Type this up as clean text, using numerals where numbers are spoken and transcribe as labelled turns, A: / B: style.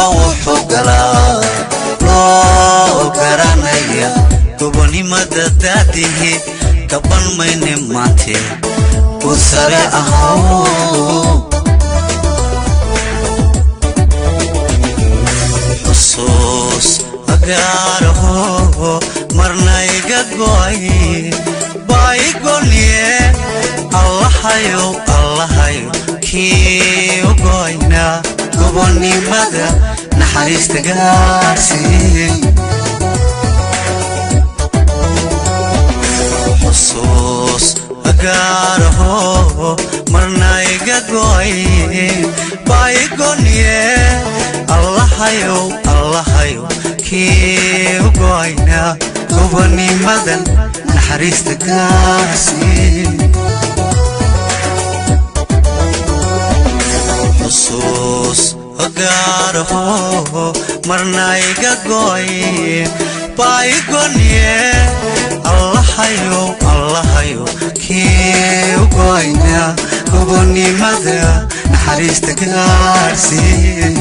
A: Wuxuu galaa loo garanaya gobonimada daadihi gaban mayne maante u sare ahow. Xusuus agaaraho marna iga go'ay baigoniye, allahayow allahayo kii u go'ayna gobonimada naxariista gaarsiiye. Xusuus agaaraho marna iga go'ay baigoniye, allahayow allahayo kii u go'ayna gobonimadan naxariista gaarsiiye. Xusuus gaaraho marna iga go'ay baigoniye, allahayow allahayo kii u go'ayna gobonimada naxariista gaarsiiye.